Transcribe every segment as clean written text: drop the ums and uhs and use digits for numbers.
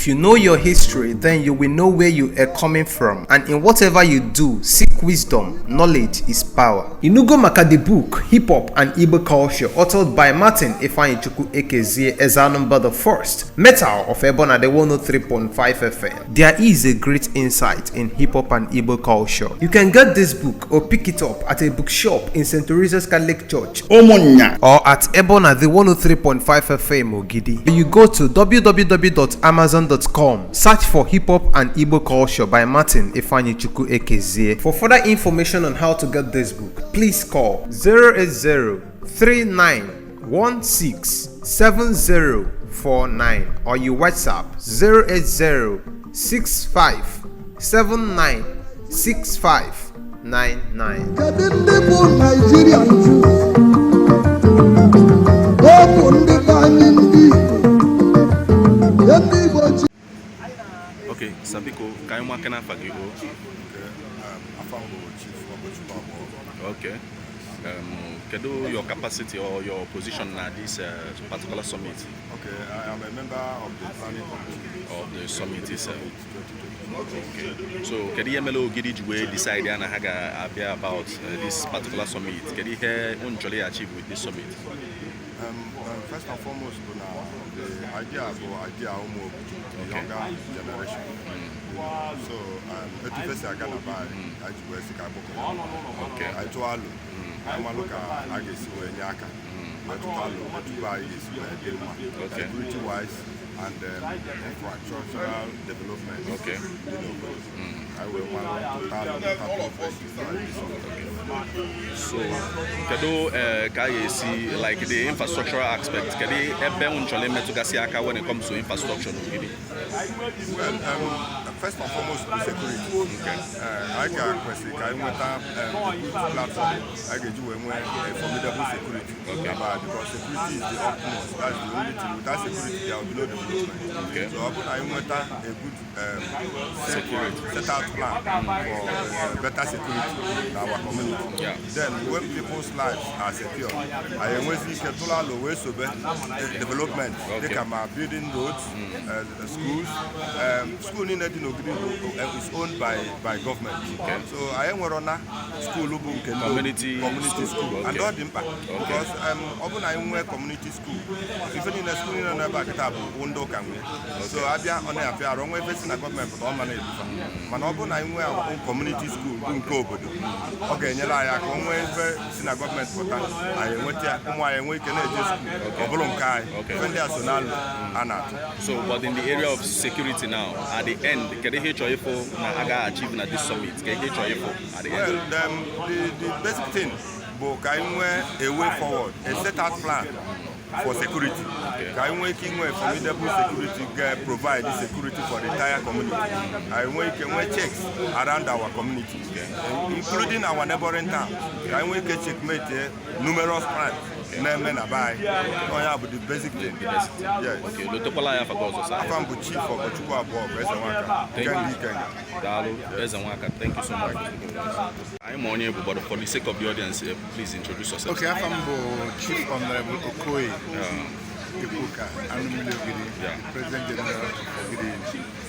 If you know your history, then you will know where you are coming from. And in whatever you do, seek wisdom. Knowledge is power. Inugo maka the book, Hip Hop and Igbo Culture, authored by Martin Ifeanyichukwu Ekezie Ezanumba the First, Metal of Ebona the 103.5 FM. There is a great insight in hip hop and Igbo culture. You can get this book or pick it up at a bookshop in St. Teresa's Catholic Church, Omonya, or at Ebona the 103.5 FM Ogidi. You go to www.amazon.com, search for Hip Hop and Igbo Culture by Martin Ifeanyichukwu Ekezie. For further information on how to get this book, please call 080-3916-7049 or you WhatsApp 080-6579-6599. Okay, Sabiko, can you can okay. Your capacity or your position at this particular summit? Okay, I am a member of the planning committee of the summit itself. Okay. So, can you decide about this particular summit? Can you achieve with this summit? First and foremost, the idea of the younger generation. So, first I can buy I'm a look at Nyaka, security wise and infrastructural development. Okay. I will want to so, can you see like the infrastructural aspect? Can you when it comes to infrastructure? Well, first and foremost, security. Okay. I can question. I want platform. I can do a formidable security. Okay. Because security is the utmost. That's the only thing. Without security, there will be no development. Okay. So I want a good security set out plan for better security in our community. Yeah. Then when people's lives are secure, I am waiting to development. Okay. They come building roads, schools. School in is owned by government. Okay. So I am running school community school. Okay. And not impact. Okay. Because open I am community school. Even in a school in another window can we. So I be on a fair wrong way facing a government for all money. Man open I am community school in Kobodo. Okay, I come in a government for that. I went here, I went to school. Okay. When they are so now, so, but in the area of security now, at the end, can they H.R.H achieving at this summit? Can they H.R.H at the end? Well, the basic thing, but a way forward, a set out plan for security. I'm working with formidable security, provide the security for the entire community. I'm working with checks around our community, including our neighboring towns. I'm working checkmate numerous crimes. Men are by. The basic thing. Yes. Okay. Lotopala for those. I'm the chief of Ezechumuagha. Thank you so much. I'm Onyido, but for the sake of the audience, please introduce yourself. Okay, I'm Chief Honorable Okoye. President General of Ogidi.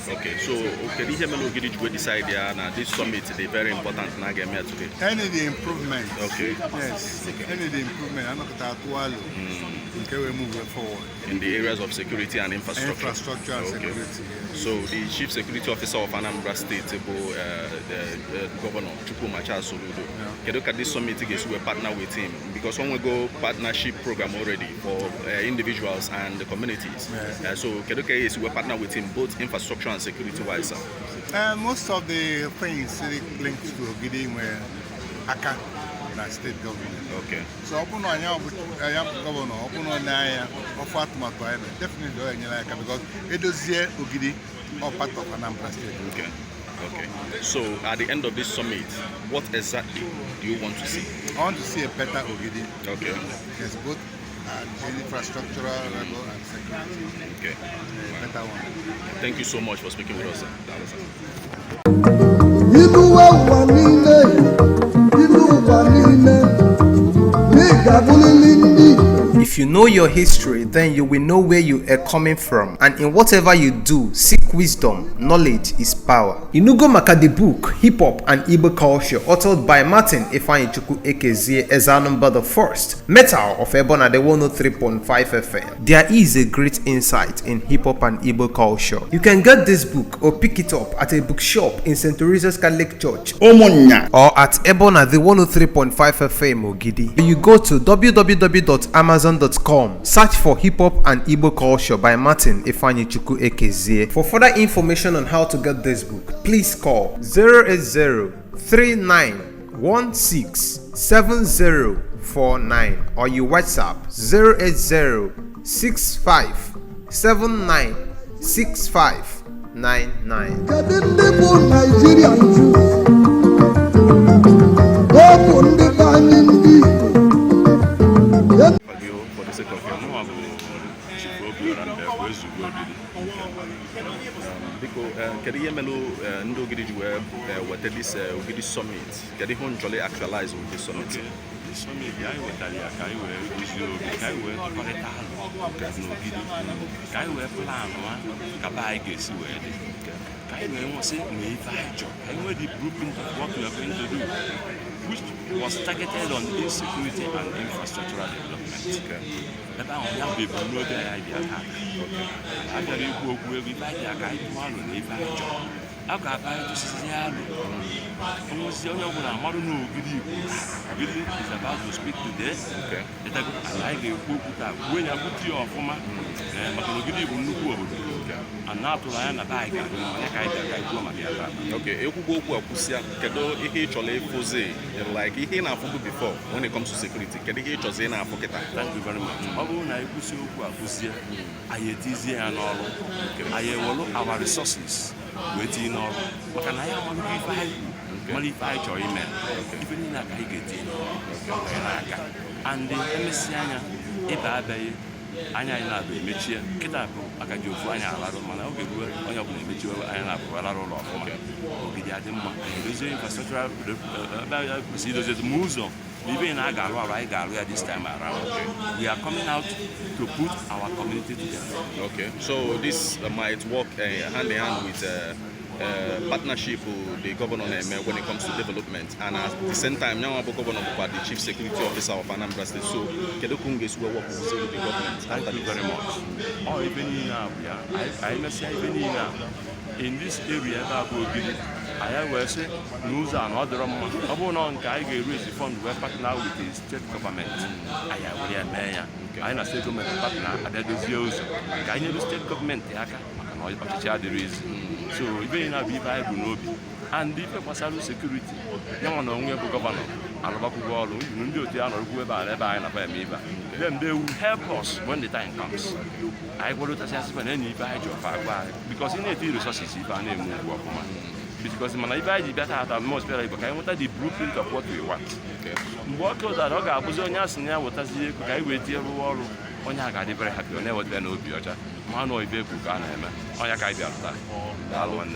Okay, so Ogidi decide this summit is very important today. Any the improvement. Okay. Yes. Any the improvement. I'm not we move forward in the areas of security and infrastructure. Infrastructure and security. Yes. So the Chief Security Officer of Anambra State, the Governor Chukwumacha Soludo. Can look at this summit against we partner with him because when we go partnership program already for individuals and the communities. Yeah. So can look at we partner with him both infrastructure and security wise. Most of the things linked to Ogidi were Aka. State government. Okay. So open on your governor, open on definitely because it is here Ogidi or part of Anambra State. Okay. Okay. So at the end of this summit, what exactly do you want to see? I want to see a better Ogidi. Okay. Yes, both infrastructural level and security. Okay. A better one. Thank you so much for speaking with us. If you know your history, then you will know where you are coming from, and in whatever you do, seek wisdom. Knowledge is power. Inugo maka the book Hip Hop and Igbo Culture, authored by Martin Ifeanyichukwu Ekezie Ezanumba the First, Metal of Ebona the 103.5 FM. There is a great insight in hip hop and Igbo culture. You can get this book or pick it up at a bookshop in St. Teresa's Catholic Church, Omonya, or at Ebona the 103.5 FM Ogidi. You go to www.amazon.com, search for Hip Hop and Igbo Culture by Martin Ifeanyichukwu Ekezie. For further information on how to get this book, please call 080-3916-7049 or you WhatsApp 080-6579-6599. For the sake of your mom, because Kadiya Melo and Ogidi were what this Ogidi summit. Kadi Hon Jolly actualized with this summit. The summit, I went to Kaiwe, Kaiwe, Kaiwe plan, Kabai gets where Kaiwe was saying, me if I job. I know the blueprint of what we are going to do, which was targeted on insecurity and infrastructural development. About young people know the idea. I got you go with the idea. I want to leave my job. I got to see almost the only one I'm not know. Gidi is about to speak today. Okay. And I get when I put you off for my Gidi will look over. And now to learn a bike. Okay, you go to Kedo H.R.H like he na before when it comes to security. Kedo H.R.H na pocket. Thank you very much. I our resources waiting on what can I modify your email even in a and the MSC anya ina be mechie kita ko akaji ofu anya alaro mana oge ruo onya bu na mechie anya na bu alaro lo afoma ogidi adi mma those infrastructural procedures moves on even na agaru ara igaru at this time around. We are coming out to put our community together. Okay, so this might work hand in hand with partnership with the governor when it comes to development, and at the same time now governor the chief security officer of Anambra State, so Kedokunges will work with the government. Thank you very much. Or even now, I must say even now in this area that will be I will say news and other on Kai raise the fund where partner with the state government. I will mayor. I am a state government partner at the Ziozo. I know the state government there is. So even in a Bible no be. And if it was security, young on the governor, and then they will help us when the time comes. I will not assess for any job because in the resources if I name because when I buy the better at most very but I wanted the blueprint of what we want. What was that? I was on us now what as the guy with the wall on your guy very happy on never then be a man or a vehicle can on your guy.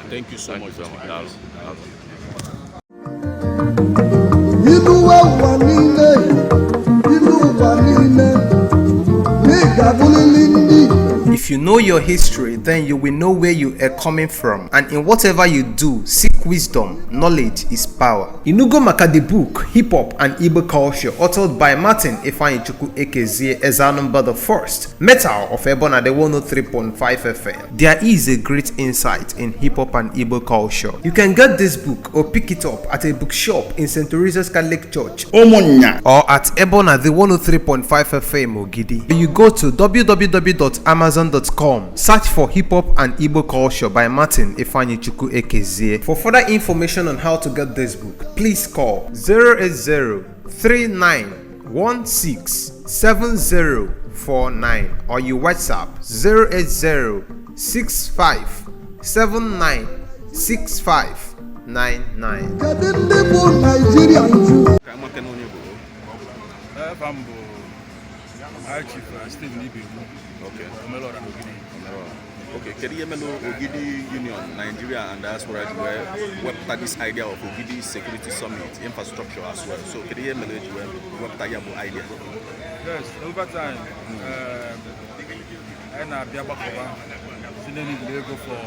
Thank you so much. If you know your history, then you will know where you are coming from, and in whatever you do, seek wisdom. Knowledge is power. Inugo maka the book Hip Hop and Igbo Culture, authored by Martin Ifeanyichukwu Ekezie Ezanumba the First, Metal of Ebona the 103.5 FM. There is a great insight in hip hop and Igbo culture. You can get this book or pick it up at a bookshop in St. Teresa's Catholic Church, Omonya, or at Ebona the 103.5 FM Ogidi. You go to www.amazon.com, search for Hip Hop and Igbo Culture by Martin Ifeanyichukwu Ekezie. For further information on how to get this book, please call 080-3916-7049 or you WhatsApp 080-6579-6599. H.R.H. State Libya. Okay. Okay, can you Ogidi Union, Nigeria and diaspora where this idea of Ogidi Security Summit infrastructure as well. So can you where idea? Yes, over time, and I'll be able to need Lego for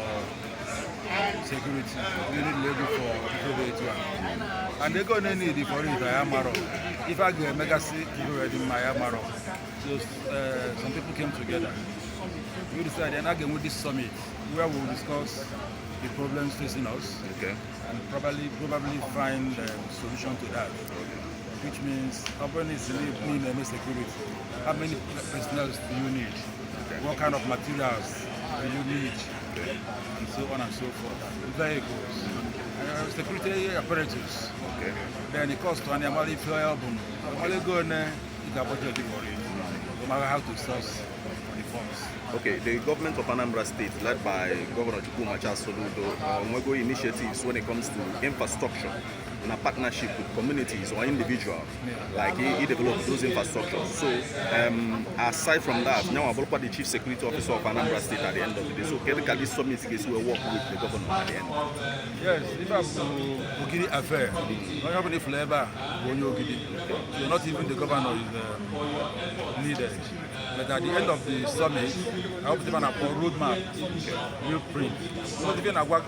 security, we need Lego for people. And they're going to need it for it. If I go mega city, in my Amaro. So some people came together. We decided, and again with this summit, where we'll discuss the problems facing us, and probably find a solution to that. Which means companies need any security. How many personnel do you need? What kind of materials do you need? And so on and so forth. Vehicles, security apparatus. Then it costs to an animal album. Only go in there, you can budget for it. No matter how to source the funds. Okay, the government of Anambra State, led by Governor Chukwumacha Soludo, initiatives when it comes to infrastructure in a partnership with communities or individuals, like he developed those infrastructures. So, aside from that, now I'm the Chief Security Officer of Anambra State at the end of the day. So, can this summit will work with the governor at the end? Yes, if I'm Ogidi affair, not having a flavor, so not even the governor is needed. But at the end of the summit, I hope to have a roadmap, blueprint, not even a work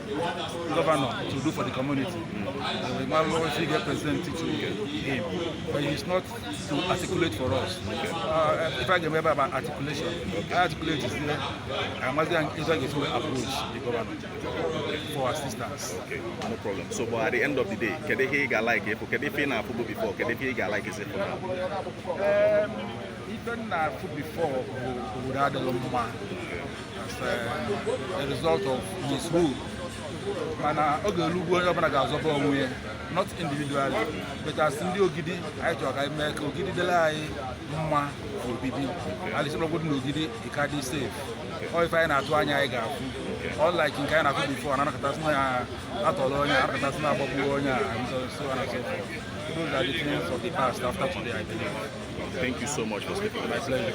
governor to do for the community. The man will get presented to him, but he's not to articulate for us. If I remember about articulation, I articulate is there. I must then approach the governor for assistance. Okay, no problem. So, but at the end of the day, can they hear like it? Can they feel now football before? Can they hear like it for now? Even food before would add a lot more as a result of his rule. Not individually, but as in the Ogidi, I make Ogidi the lie, Mama, Ogidi, and it's not good Ogidi, it can't be safe. Or if I am at Wanya, all like in kind of before, and Akatasna, Atolonia, Akatasna, Bobuonia, and so on and so forth. Those are the things of the past after today, I believe. Thank you so much for speaking. My pleasure.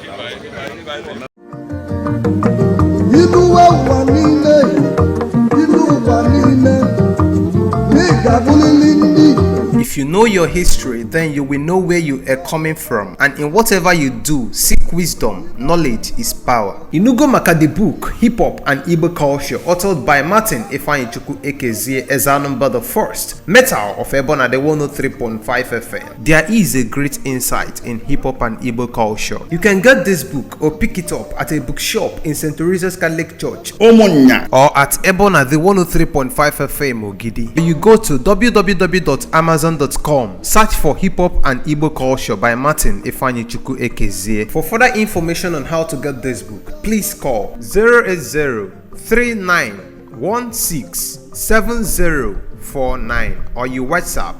If you know your history, then you will know where you are coming from, and in whatever you do, seek wisdom. Knowledge is power. Inugo maka the book Hip Hop and Igbo Culture, authored by Martin Ifeanyichukwu Ekezie Ezanumba the First, Metal of Ebona the 103.5 FM. There is a great insight in hip hop and Igbo culture. You can get this book or pick it up at a bookshop in St. Teresa's Catholic Church, Omonya, or at Ebona the 103.5 FM Ogidi. You go to www.amazon.com, search for Hip Hop and Igbo Culture by Martin Ifeanyichukwu Ekezie. For further information on how to get this book, please call 080-3916-7049 or you WhatsApp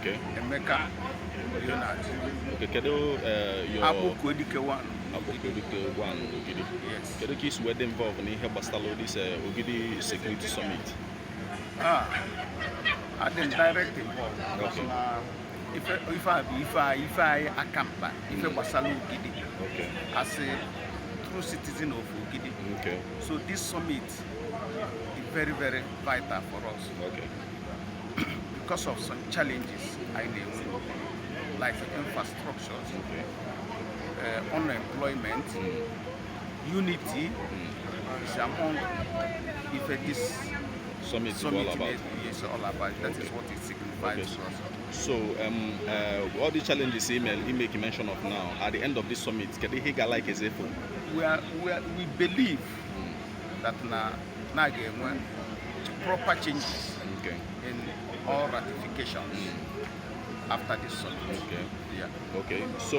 Okay. Emeka. Okay, kedu your Abuku Edike one. Ogidi. Yes. Kedu ka isi wede involved in ihe gbasara this Ogidi Security Summit? I didn't direct involved. Okay. If I acampa, if I gbasara Ogidi. Okay. As a true citizen of Ogidi. Okay. So this summit is very, very vital for us. Okay. Because of some challenges I know, like infrastructures, unemployment, unity is among this Summit is all about. Is all about. That is what it signifies to us. So, all the challenges he make mention of now, at the end of this summit, can they hear like as if we believe that now proper changes in all ratifications after this summit. Okay. Yeah. Okay. So,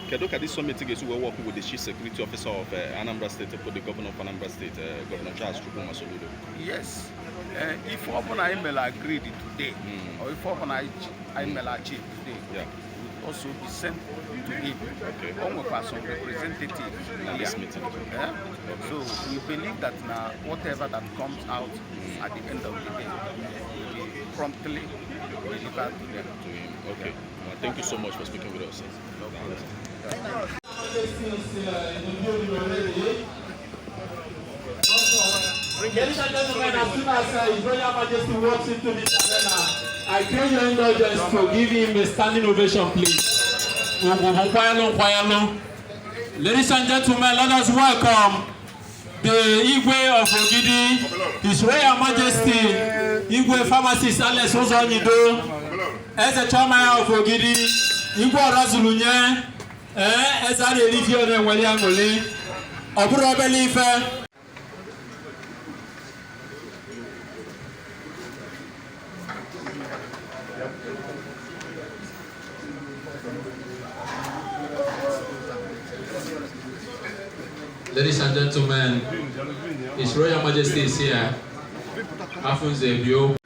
Kedoka, this summit will work with the Chief Security Officer of Anambra State, for the Governor of Anambra State, Governor H.R.H. Yes. If open email agreed today, or if open email achieved today, also be sent to him. Okay. Some representatives At this meeting. So we believe that now whatever that comes out at the end of the day will be promptly delivered to them. Okay. Thank you so much for speaking with us. Ladies and gentlemen, as soon as His Royal Majesty walks into the arena, I claim your indulgence to give him a standing ovation, please. Ladies and gentlemen, let us welcome the Igwe of Ogidi, His Royal Majesty Igwe Pharmacist Onyido Ezechumuagha of Ogidi, Igwe Razulunye, Ezari Rivio de Waliangole, Oburo Belife. Ladies and gentlemen, His Royal Majesty is here. Afunze Bio.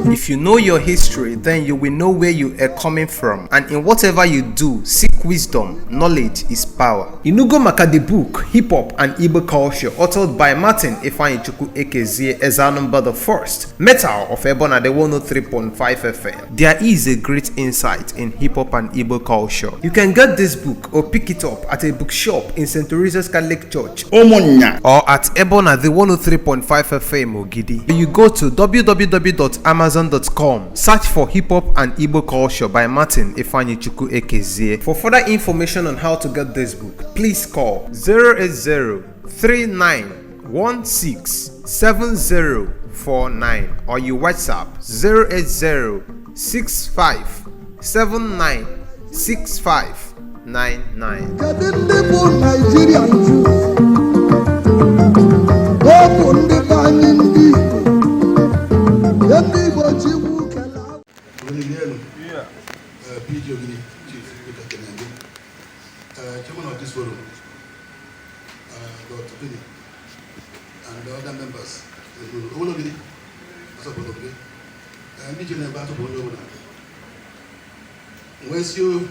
If you know your history, then you will know where you are coming from, and in whatever you do, seek wisdom. Knowledge is power. Inugo maka the book Hip Hop and Igbo Culture, authored by Martin Ifeanyichukwu Ekezie Ezanumba the First, Metal of Ebona the 103.5 FM. There is a great insight in hip hop and Igbo culture. You can get this book or pick it up at a bookshop in St. Teresa's Catholic Church, Omonya, or at Ebona the 103.5 FM Ogidi. You go to www.amazon.com, search for Hip Hop and Igbo Culture by Martin Ifeanyichukwu Ekezie. For further information on how to get this book, please call 080-3916-7049 or you WhatsApp PG Ogidi, Chief Chairman of this forum, Dr. Pini, and the other members, Ogidi, Ogidi, and DJ Nemba to Ogidi. Once you,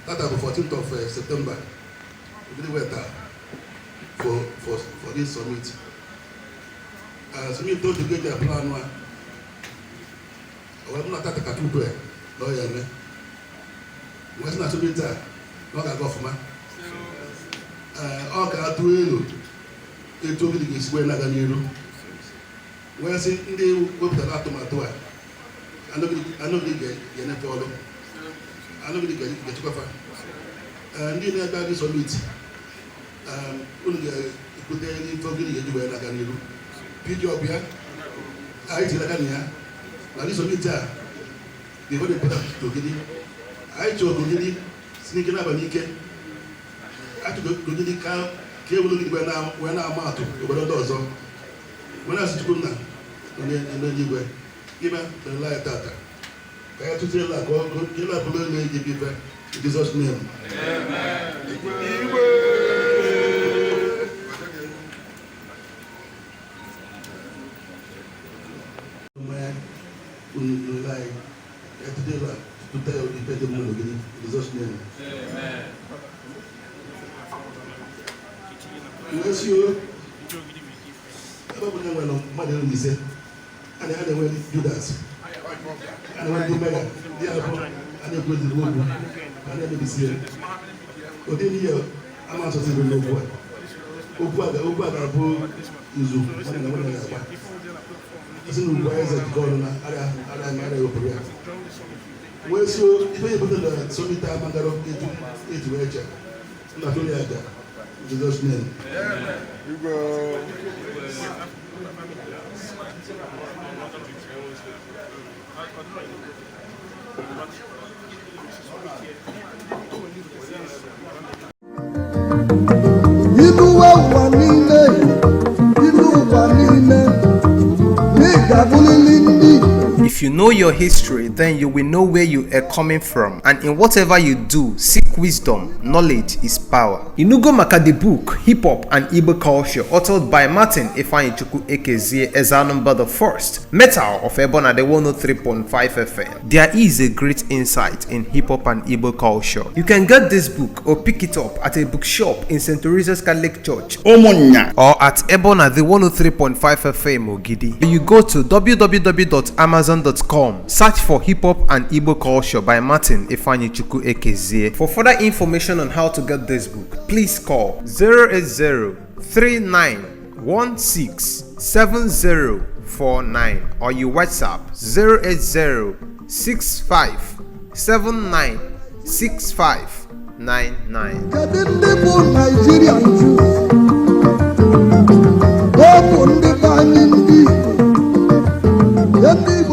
that on the 14th of September, we were there for this summit. Summit told to get their plan one. I will not attack a two-way. Lawyer, West National Military, not a government. All got to it told me to get when I got you. Where say they go to the tomato. I know they get follow. I know they get cover. And you know about this on it. Only put any forgetting you where I got you. Pidge up here. I tell you, now this on it. Before they put up to Ogidi, H.R.H sneaking up an Ike. I took Ogidi came looking when I'm out over the doors. When I was to come now, and then Igwe, give me the light data. I have to tell like, well, you like below me, give you back in Jesus' name. Amen. Today, to tell you the in Jesus' name. Amen. Bless you. I don't know when Mother will say, and I will do that. And I will do better. They are and they go to the world, and they will be here. But then here, I'm also saying, no boy. Opa, is who? Isn't who is at God and I well, so if you put the summit time and get up to H.R.H, not only at that, in Jesus' name. You go. You do well, you know your history, then you will know where you are coming from. And in whatever you do, seek wisdom. Knowledge is power. Inugo maka the book, Hip Hop and Igbo Culture, authored by Martin Ifeanyichukwu Ekezie Ezanumba the First, Metal of Ebona the 103.5 FM. There is a great insight in hip hop and Igbo culture. You can get this book or pick it up at a bookshop in St. Teresa's Catholic Church, Omonya, or at Ebona the 103.5 FM Ogidi. You go to www.amazon.com, search for Hip Hop and Igbo Culture by Martin Ifeanyichukwu Ekezie. For further information on how to get this book, please call 080-3916-7049 or you WhatsApp 080-6579-6599.